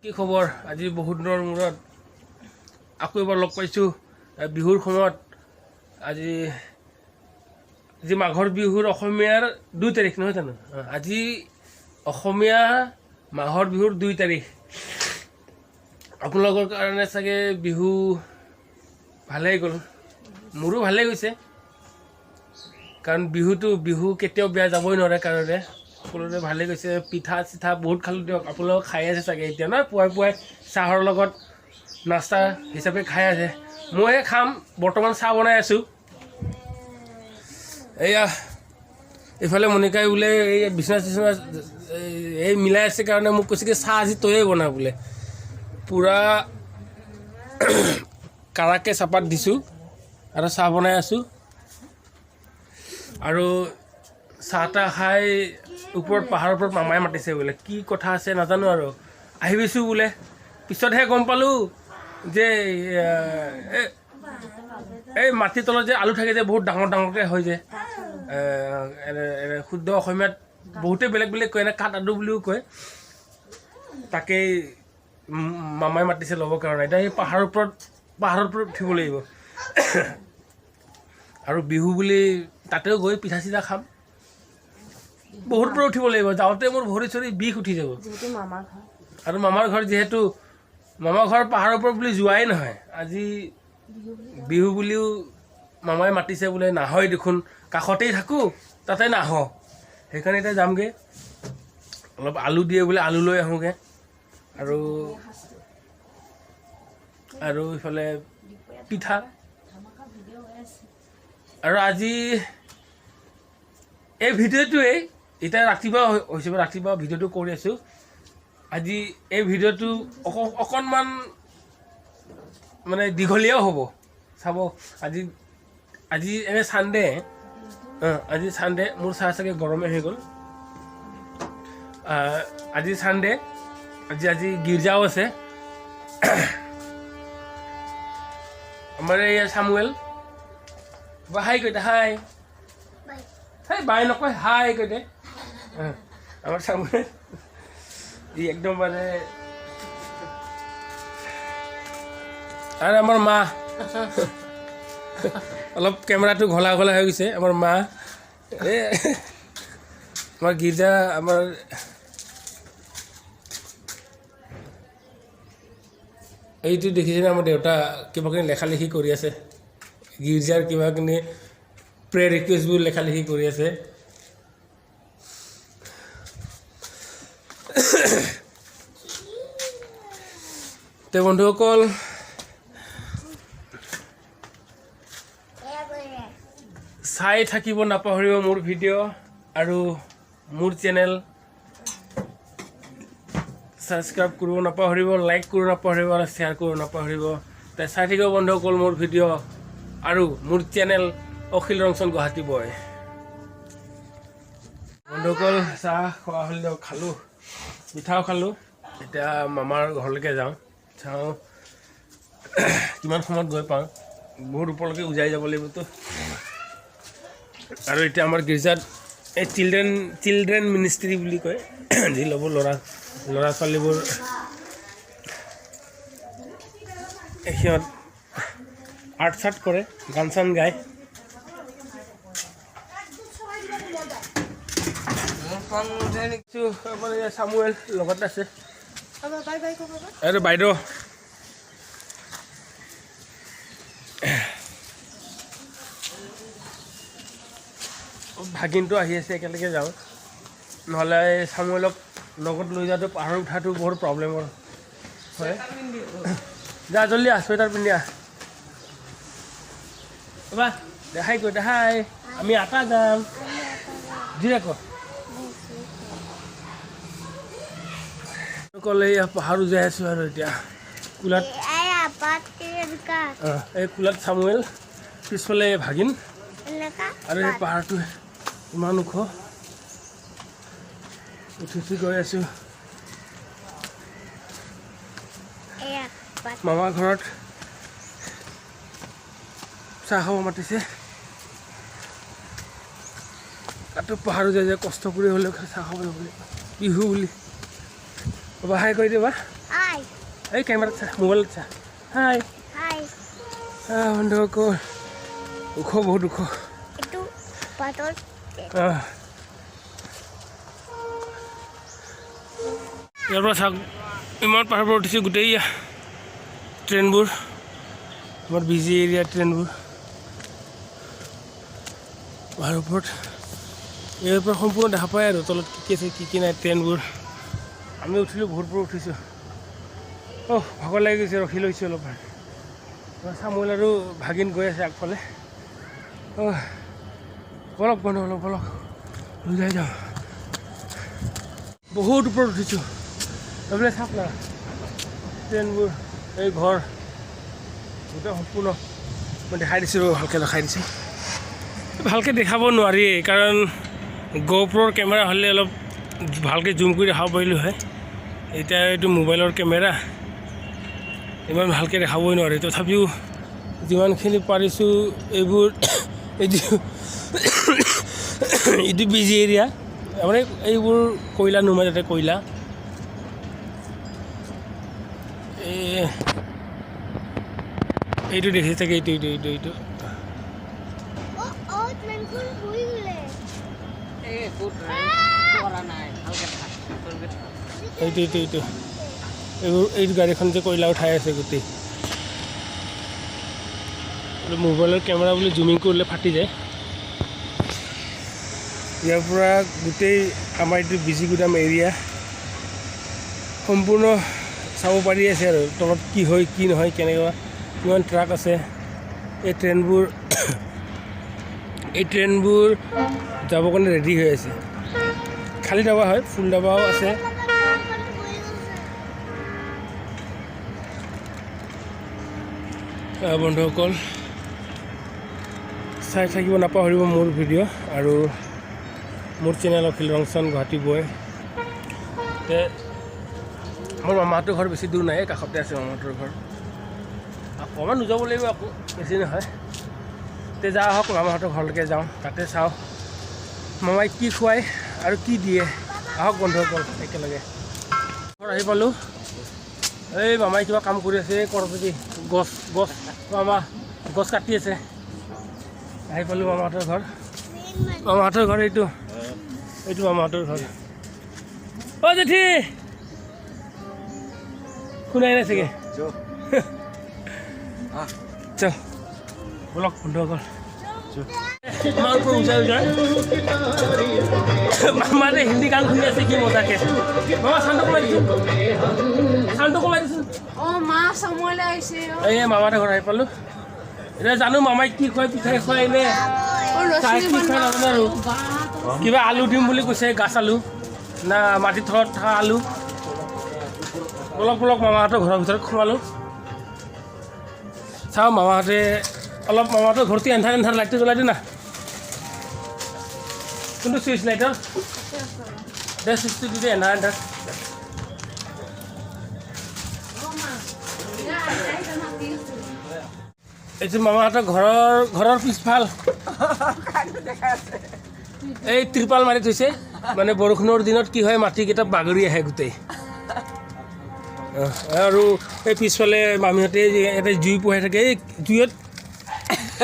কি খবৰ? আজি বহুত দিনৰ মূৰত আকৌ এবাৰ লগ পাইছোঁ। বিহুৰ সময়ত আজি আজি মাঘৰ বিহুৰ অসমীয়াৰ 2 তাৰিখ নহয় জানো? আজি অসমীয়া মাঘৰ বিহুৰ 2 তাৰিখ। আপোনালোকৰ কাৰণে চাগে বিহু ভালেই গ'ল, মোৰো ভালেই গৈছে। কাৰণ বিহু কেতিয়াও বেয়া যাবই নোৱাৰে কাৰণে সকলোৰে ভালেই গৈছে। পিঠা চিঠা বহুত খালোঁ দিয়ক, আপোনালোকে খাই আছে চাগে এতিয়া নহয়? পুৱাই পুৱাই চাহৰ লগত নাস্তা হিচাপে খাই আছে। মইহে খাম, বৰ্তমান চাহ বনাই আছোঁ। এয়া এইফালে মণিকাই বোলে এই বিচনা চিচনা এই মিলাই আছে কাৰণে মোক কৈছে কি চাহ আজি তয়ে বনা বোলে। পূৰা কাৰাকে চাহপাত দিছোঁ আৰু চাহ বনাই আছোঁ। আৰু চাহ তাহ খাই ওপৰত পাহাৰৰ ওপৰত মামাই মাতিছে বোলে, কি কথা আছে নাজানো আৰু আহিবিছোঁ বোলে। পিছতহে গম পালোঁ যে এই মাটিৰ তলত যে আলু থাকে যে বহুত ডাঙৰ ডাঙৰকৈ হয় যে, শুদ্ধ অসমীয়াত বহুতে বেলেগ বেলেগ কয়, এনে কাঠ আলু বুলিও কয়। তাকেই মামাই মাতিছে ল'বৰ কাৰণে। এতিয়া সেই পাহাৰৰ ওপৰত উঠিব লাগিব। আৰু বিহু বুলি তাতেও গৈ পিঠা চিঠা খাম। বহুত ওপৰত উঠিব লাগিব, যাওঁতে মোৰ ভৰি চৰি বিষ উঠি যাব। আৰু মামাৰ ঘৰ যিহেতু মামাৰ ঘৰ পাহাৰৰ ওপৰত বুলি যোৱাই নহয়। আজি বিহু বুলিও মামাই মাতিছে বোলে, নাহয় দেখোন, কাষতেই থাকোঁ তাতে নাহ। সেইকাৰণে এতিয়া যামগৈ। অলপ আলু দিয়ে বোলে, আলু লৈ আহোঁগৈ। আৰু আৰু ইফালে পিঠা। আৰু আজি এই ভিডিঅ'টোৱেই এতিয়া ৰাতিপুৱা হৈছে, ৰাতিপুৱা ভিডিঅ'টো কৰি আছোঁ। আজি এই ভিডিঅ'টো অকণমান মানে দীঘলীয়াও হ'ব, চাব। আজি আজি এনে ছানডে, আজি ছানডে। মোৰ চাহ চাগে গৰমে হৈ গ'ল। আজি ছানডে, আজি আজি গীৰ্জাও আছে। আমাৰ এই চামুৱেল বা হাই কৈ দে, হাই হাই, বাই নকয়, হাই কৈ দে। আমাৰ চামুৱেল ই একদম মানে। আৰু আমাৰ মা অলপ কেমেৰাটো ঘোলা ঘোলা হৈ গৈছে। আমাৰ মা এই আমাৰ গীৰ্জা আমাৰ এইটো দেখিছেনে? আমাৰ দেউতা কিবা কিবি লেখা লেখি কৰি আছে, গীৰ্জাৰ কিবা কিবি প্ৰে ৰিকুৱেষ্টবোৰ লেখা লেখি কৰি আছে। তে বন্ধুসকল চাই থাকিব নাপাহৰিব মোৰ ভিডিঅ' আৰু মোৰ চেনেল ছাবস্ক্ৰাইব কৰিব নাপাহৰিব, লাইক কৰিব নাপাহৰিব আৰু শ্বেয়াৰ কৰিব নাপাহৰিব। তে চাই থাকিব বন্ধুসকল মোৰ ভিডিঅ' আৰু মোৰ চেনেল অখিল ৰংচন গুৱাহাটী বয়। বন্ধুসকল চাহ খোৱা হ'ল দিয়ক, খালোঁ, পিঠাও খালোঁ। এতিয়া মামাৰ ঘৰলৈকে যাওঁ, চাওঁ কিমান সময়ত গৈ পাওঁ। বহুত ওপৰলৈকে উজাই যাব লাগিবতো। আৰু এতিয়া আমাৰ গীৰ্জাত এই চিলড্ৰেন চিলড্ৰেন মিনিষ্ট্ৰী বুলি কয়, যি ল'ব ল'ৰা ল'ৰা ছোৱালীবোৰ সিহঁত আৰ্ট চাৰ্ট কৰে, গান চান গায়। চামুৱেল লগত আছে আৰু বাইদেউ। ভাগিনটো আহি আছে, একেলগে যাওঁ। নহ'লে চামুৱেলক লগত লৈ যোৱাটো পাহাৰ উঠাটো বহুত প্ৰব্লেমৰ হয়। যা জল্দি আহ, চুৱেটাৰ পিন্ধি আহ। বাবা দেখাই কৈ দেখাই, আমি আটা যাম। জিৰা ক ক'লে পাহাৰ উজাই আছোঁ। আৰু এতিয়া কোলাত এই কোলাত চামুৱেল, পিছফালে ভাগিন। আৰু এই পাহাৰটো ইমান ওখ, উঠি উঠি গৈ আছোঁ। মামা ঘৰত চাহ খাব মাতিছে। তাতো পাহাৰ যায় যায় কষ্ট কৰি হ'লেও চাহ খাব যাব লাগিব বিহু বুলি। বাবা হাই কৈ দিবা। এই কেমেৰাত চা, মোবাইলত চা। হাই হাই বন্ধুসকল, ওখ, বহুত ওখ। এইটো পাতল। ইয়াৰ পৰা চাওক, ইমান পাহাৰৰ পৰা উঠিছোঁ, গোটেই ট্ৰেইনবোৰ, আমাৰ বিজি এৰিয়া ট্ৰেইনবোৰ পাহাৰৰ ওপৰত। ইয়াৰ পৰা সম্পূৰ্ণ দেখা পায় আৰু তলত কি কি আছে, কি কি নাই। ট্ৰেইনবোৰ আমি উঠিলোঁ, বহুত পৰা উঠিছোঁ। অ' ভাগৰ লাগি গৈছে, ৰখি লৈছোঁ অলপমান। চামুৱেল আৰু ভাগিন গৈ আছে আগফালে। অ' বলক বন্ধু, অলপ বলক, ওলাই যাওঁ। বহুত ওপৰত উঠিছোঁ। এইফালে চাওক না, ট্ৰেইনবোৰ, এই ঘৰ গোটেই সম্পূৰ্ণ মই দেখাই দিছোঁ, ভালকৈ দেখাই দিছোঁ। ভালকৈ দেখাব নোৱাৰি, কাৰণ গ'প্ৰ'ৰ কেমেৰা হ'লে অলপ ভালকৈ জুম কৰি দেখাব পাৰিলোঁ হয়। এতিয়া এইটো মোবাইলৰ কেমেৰা, ইমান ভালকৈ দেখাবই নোৱাৰি। তথাপিও যিমানখিনি পাৰিছোঁ। এইবোৰ এইটো বিজি এৰিয়া, মানে এইবোৰ কয়লা নোমাই তাতে কয়লা। এই এইটো দেখিছে চাগে, এইটো এইটো এইটো এইটো। অ অ ট্ৰেইনখন বহি গ'লে। এই একো কৰা নাই, ভালকে থাক, ভালকে থাক। এইটো এইটো এইটো, এইবোৰ, এই গাড়ীখন যে কয়লা উঠাই আছে গোটেই। মোবাইলৰ কেমেৰা বুলি জুমিং কৰিলে ফাটি যায়। ইয়াৰ পৰা গোটেই আমাৰ এইটো বিজি গুদাম এৰিয়া সম্পূৰ্ণ চাব পাৰি আছে আৰু তলত কি হয়, কি নহয়, কেনেকুৱা, কিমান ট্ৰাক আছে। এই ট্ৰেইনবোৰ যাবৰ কাৰণে ৰেডি হৈ আছে। খালী ডাবা হয়, ফুল ডাবাও আছে। ট্ৰেইনখন বহি গৈছে। বন্ধুসকল, চাই থাকিব নাপাহৰিব মোৰ ভিডিঅ' আৰু মোৰ চেনেল অখিল ৰংচন গুৱাহাটী বয়। তে মোৰ মামাহঁতৰ ঘৰ বেছি দূৰ নাই, কাষতে আছে মামাহঁতৰ ঘৰ। অকণমান যাব লাগিব আকৌ, বেছি নহয়। তে যা আহক, মামাহঁতৰ ঘৰলৈকে যাওঁ, তাতে চাওঁ মামাই কি খুৱায় আৰু কি দিয়ে। আহক বন্ধুসকল, একেলগে ঘৰ আহি পালোঁ। এই মামাই কিবা কাম কৰি আছে, এই কৰপতি গছ গছ মামা গছ কাটি আছে। আহি পালোঁ মামাহঁতৰ ঘৰ। মামাহঁতৰ ঘৰ এইটো, এইটো মামাহঁতৰ ঘৰ। অ' জেঠী, শুনাই নাই চাগে। চল, বলক বন্ধুসকল। আমাৰ ওপৰত উজাই উজাই মামাতে হিন্দী গান শুনি আছে, কি মজাকে। মামা, চাউণ্ডটো কমাই দিছোঁ, চাউণ্ডটো কমাই দিছোঁ। অ মা, চামুৱেলে আহিছে অ। এই মামাহঁতৰ ঘৰ আহি পালোঁ। এতিয়া জানো মামাই কি খুৱাই, পিঠাই খুৱাই নে অ, চাহ ৰশ্মি কি খুৱাই নাজানো আৰু। বা। কিবা আলু দিম বুলি কৈছে, গাছ আলু না মাটিৰ তলত থকা আলু। বলক বলক, মামাহঁতৰ ঘৰৰ ভিতৰত সোমালোঁ। চাওঁ মামাহঁতে অলপ, মামাহঁতৰ ঘৰটো এন্ধাৰ এন্ধাৰ, লাইটটো জ্বলাই দিওঁ না। কোনটো চুইচ লাইটৰ দে, চুইচটো দি দে। এন্ধাৰ এন্ধাৰ। অ মা, এয়া আইতা মাতি আছে। এইটো মামাহঁতৰ ঘৰৰ পিছফাল। এই ত্ৰিপাল মাৰি থৈছে, মানে বৰষুণৰ দিনত কি হয়, মাটিকেইটা বাগৰি আহে গোটেই। আৰু এই পিছফালে মামীহঁতে ইয়াতে জুই পোহাই থাকে। এই জুইত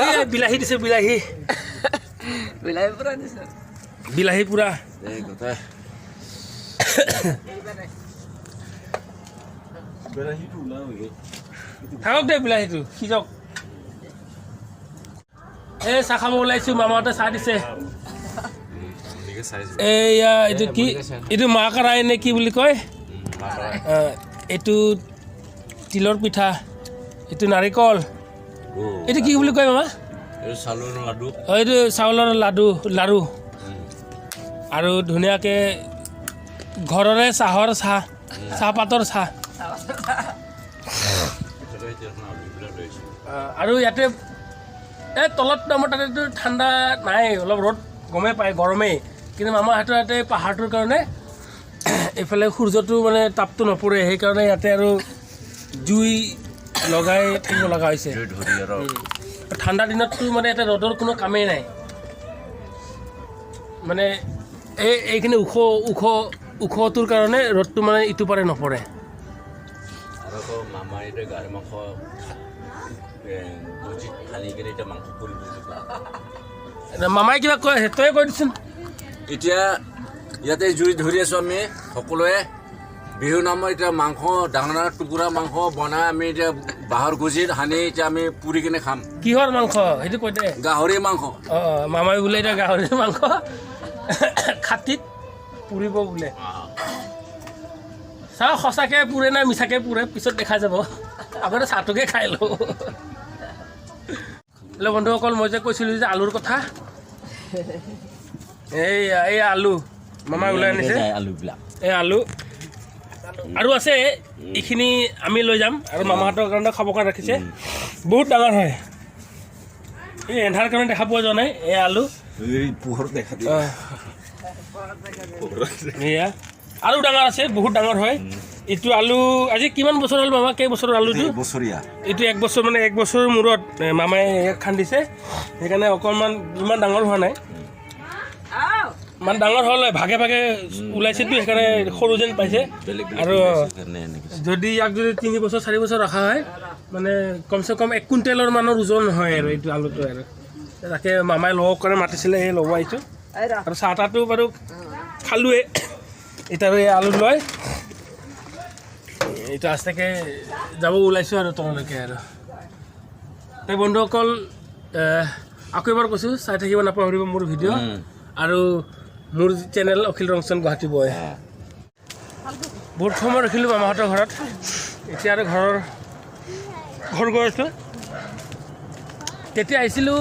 এই বিলাহী দিছে, বিলাহী। বিলাহী পুৰা দিছে। বিলাহী পুৰা। এই কথা বিলাহীটো ওলাওগে। থাকক দে, বিলাহীটো সিজক। এই চাহ খাব ওলাইছোঁ, মামাহঁতে চাহ দিছে। এইয়া এইটো কি, এইটো মা কাৰাই নে কি বুলি কয়? এইটো তিলৰ পিঠা, এইটো নাৰিকল, এইটো কি বুলি কয় মামা? চাউলৰ লাডু। অঁ, এইটো চাউলৰ লাডু, লাৰু। আৰু ধুনীয়াকৈ ঘৰৰে চাহৰ চাহ, চাহপাতৰ চাহ। আৰু ইয়াতে এই তলত আমাৰ তাতেতো ঠাণ্ডা নাই, অলপ ৰ'দ গমেই পায়, গৰমেই। কিন্তু মামাহঁতৰ ইয়াতে পাহাৰটোৰ কাৰণে এইফালে সূৰ্যটো মানে তাপটো নপৰে, সেইকাৰণে ইয়াতে আৰু জুই লগাই থাকিব লগা হৈছে। ঠাণ্ডা দিনততো মানে ইয়াতে ৰ'দৰ কোনো কামেই নাই। মানে এইখিনি ওখ ওখ ওখটোৰ কাৰণে ৰ'দটো মানে ইটো পাৰে নপৰে। আৰু আকৌ মামাৰ এতিয়া গাহৰি মাংস গজিত সানি কিনে এতিয়া মাংস পুৰিব। মামাই কিবা কয়, তয়ে কৈ দিচোন। এতিয়া ইয়াতে জুই ধৰি আছোঁ আমি সকলোৱে। বিহু নামৰ এতিয়া মাংস, ডাঙৰ ডাঙৰ টুকুৰা মাংস বনাই আমি এতিয়া বাঁহৰ গজিত সানি এতিয়া আমি পুৰি কিনে খাম। কিহৰ মাংস সেইটো কৈ দে। গাহৰি মাংস। অঁ, মামাই বোলে এতিয়া গাহৰি মাংস খাটিত পুৰিব বোলে। চাওঁ সঁচাকৈ পুৰে না মিছাকৈ পুৰে, পিছত দেখা যাব। আগতে চাহটোকে খাই লওঁ। হেল্ল' বন্ধুসকল, মই যে কৈছিলোঁ যে আলুৰ কথা, এই আলু মামাই ওলাই আনিছে। আলুবিলাক এই আলু আৰু আছে, এইখিনি আমি লৈ যাম আৰু মামাহঁতৰ কাৰণে খাবৰ কাৰণে ৰাখিছে। বহুত ডাঙৰ হয়, এই এন্ধাৰ কাৰণে দেখা পোৱা যোৱা নাই। এই আলু পোহৰ দেখা। এয়া আৰু ডাঙৰ আছে, বহুত ডাঙৰ হয় এইটো আলু। আজি কিমান বছৰ হ'ল মামা? কেইবছৰৰ আলুটো? বছৰীয়া। এইটো এক বছৰ, মানে এক বছৰৰ মূৰত মামাই ইয়াক খান্দিছে, সেইকাৰণে অকণমান ইমান ডাঙৰ হোৱা নাই। ইমান ডাঙৰ হ'ল ভাগে ভাগে ওলাইছেতো, সেইকাৰণে সৰু যেন পাইছে। আৰু যদি ইয়াক যদি 3 বছৰ 4 বছৰ ৰখা হয়, মানে কমচে কম 1 কুইণ্টেলৰ মানৰ ওজন হয় আৰু এইটো আলুটো। আৰু তাকে মামাই ল'ব কাৰণে মাতিছিলে, সেই ল'ব আহিছোঁ। আৰু চাহ তাহটো বাৰু খালোৱে। এতিয়া আৰু এই আলু লয় এইটো আস্তেকে যাব ওলাইছোঁ আৰু তললৈকে। আৰু এই বন্ধুসকল, আকৌ এবাৰ কৈছোঁ, চাই থাকিব নাপাহৰিব মোৰ ভিডিঅ' আৰু মোৰ চেনেল অখিল ৰংচন গুৱাহাটী বয়। বহুত সময় ৰখিলোঁ মামাহঁতৰ ঘৰত, এতিয়া আৰু ঘৰ গৈ আছোঁ। তেতিয়া আহিছিলোঁ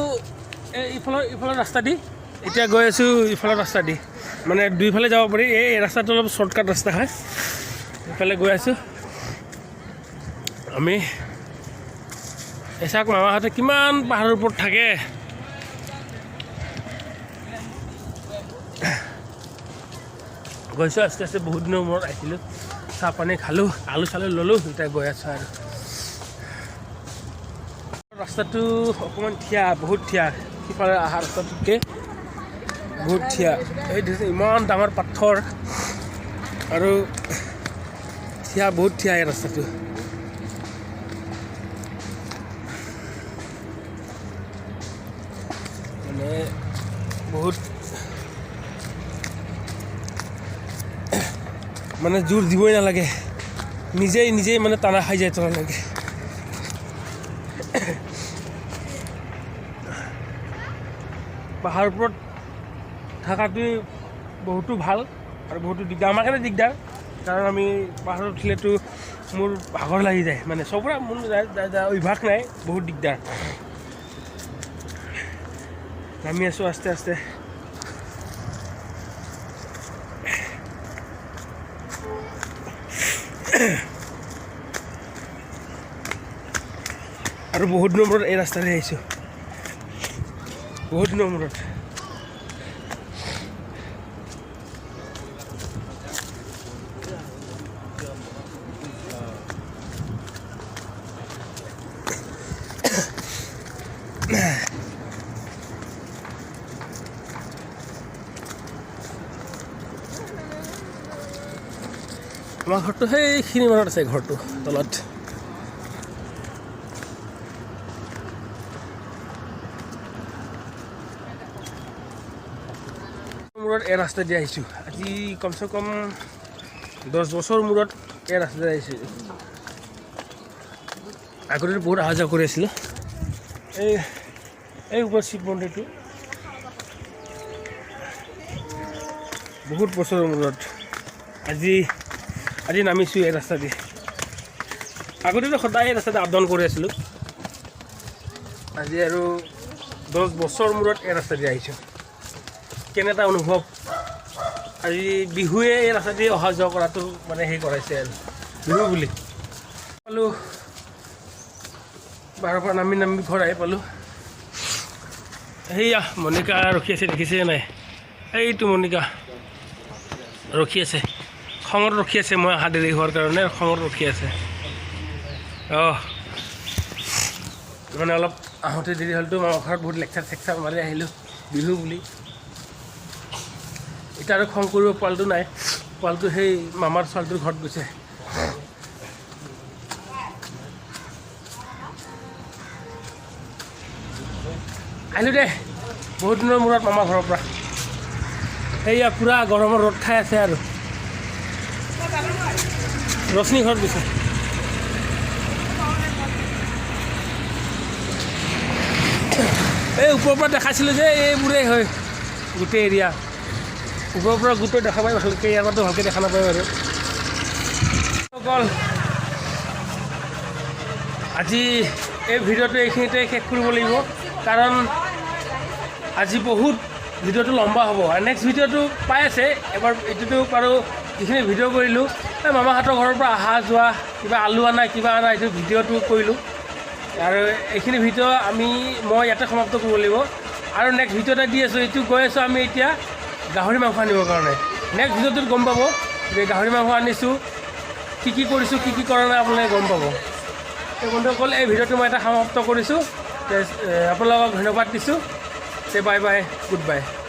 এই ইফালৰ ৰাস্তা দি, এতিয়া গৈ আছোঁ ইফালৰ ৰাস্তা দি, মানে দুইফালে যাব পাৰি। এই ৰাস্তাটো অলপ শ্বৰ্টকাট ৰাস্তা হয়, ইফালে গৈ আছোঁ আমি। এচাক মামাহঁতে কিমান পাহাৰৰ ওপৰত থাকে। গৈছোঁ আস্তে আস্তে, বহুত দিনৰ মূৰত আহিছিলোঁ, চাহ পানী খালোঁ, আলু চালু ল'লোঁ, এতিয়া গৈ আছোঁ। আৰু ৰাস্তাটো অকণমান থিয়া, বহুত থিয়া, সিফালে অহা ৰাস্তাটোতকৈ বহুত থিয়া। এই দেখিছে ইমান ডাঙৰ পাথৰ আৰু থিয়া, বহুত থিয়া এই ৰাস্তাটো। মানে বহুত মানে জোৰ দিবই নালাগে, নিজেই নিজেই মানে টানা খাই যায় তললৈকে। পাহাৰৰ ওপৰত থকাটোৱে বহুতো ভাল আৰু বহুতো দিগদাৰ। আমাৰ কাৰণে দিগদাৰ, কাৰণ আমি পাহাৰত উঠিলেতো মোৰ ভাগৰ লাগি যায়, মানে চবৰে মোৰ অভ্যাস নাই, বহুত দিগদাৰ। নামি আছোঁ আস্তে আস্তে। আৰু বহুত দিনৰ মূৰত এই ৰাস্তাৰে আহিছোঁ, বহুত দিনৰ মূৰত। আমাৰ ঘৰটো সেইখিনি মানত আছে, ঘৰটো তলত। মূৰত এই ৰাস্তা দি আহিছোঁ আজি কমচে কম 10 বছৰ মূৰত এই ৰাস্তা দি আহিছোঁ। আগতে বহুত অহা যোৱা কৰি আছিলোঁ। এই ওপৰত শিৱ মন্দিৰটো বহুত বছৰৰ মূৰত আজি নামিছোঁ এই ৰাস্তা দি। আগতেতো সদায় এই ৰাস্তাতে আপ ডাউন কৰি আছিলোঁ, আজি আৰু 10 বছৰ মূৰত এই ৰাস্তা দি আহিছোঁ। কেনে এটা অনুভৱ, আজি বিহুৱে এই ৰাস্তা দি অহা যোৱা কৰাটো মানে সেই কৰাইছে আৰু বিহু বুলি পালোঁ। বাৰৰ পৰা নামি নামি ঘৰ আহি পালোঁ। সেয়া মণিকা ৰখি আছে, দেখিছে নাই? এইটো মণিকা ৰখি আছে, খঙত ৰখি আছে, মই অহা দেৰি হোৱাৰ কাৰণে খঙত ৰখি আছে। অঁ, মানে অলপ আহোঁতে দেৰি হ'লতো, মামাৰ ঘৰত বহুত লেকচাৰ চেকচাৰ মাৰি আহিলোঁ বিহু বুলি। এতিয়া আৰু খং কৰিব পোৱালিটো নাই, পোৱালিটো সেই মামাৰ ছোৱালীটোৰ ঘৰত গৈছে। আহিলোঁ দে বহুত দিনৰ মূৰত মামা ঘৰৰ পৰা। সেয়া পূৰা গৰমত ৰ'দ খাই আছে আৰু ৰশ্মি ঘৰত গৈছে। এই ওপৰৰ পৰা দেখাইছিলোঁ যে এইবোৰেই হয় গোটেই এৰিয়া। ওপৰৰ পৰা গোটেই দেখা পায় ভালকৈ, ইয়াৰ পৰাতো ভালকৈ দেখা নাপায় বাৰু। অকল আজি এই ভিডিঅ'টো এইখিনিতে শেষ কৰিব লাগিব, কাৰণ আজি বহুত ভিডিঅ'টো লম্বা হ'ব আৰু নেক্সট ভিডিঅ'টো পাই আছে। এবাৰ এইটোতো বাৰু যিখিনি ভিডিঅ' কৰিলোঁ, এই মামাহঁতৰ ঘৰৰ পৰা অহা যোৱা, কিবা আলু আনা, কিবা আনা, এইটো ভিডিঅ'টো কৰিলোঁ আৰু এইখিনি ভিডিঅ' মই ইয়াতে সমাপ্ত কৰিব লাগিব। আৰু নেক্সট ভিডিঅ' এটা দি আছোঁ, এইটো গৈ আছোঁ আমি এতিয়া গাহৰি মাংস আনিবৰ কাৰণে। নেক্সট ভিডিঅ'টোত গম পাব যে গাহৰি মাংস আনিছোঁ, কি কি কৰিছোঁ, কি কি কৰা নাই আপোনালোকে গম পাব। এই বন্ধুসকল, এই ভিডিঅ'টো মই এটা সমাপ্ত কৰিছোঁ। আপোনালোকক ধন্যবাদ দিছোঁ। Bye bye, good bye.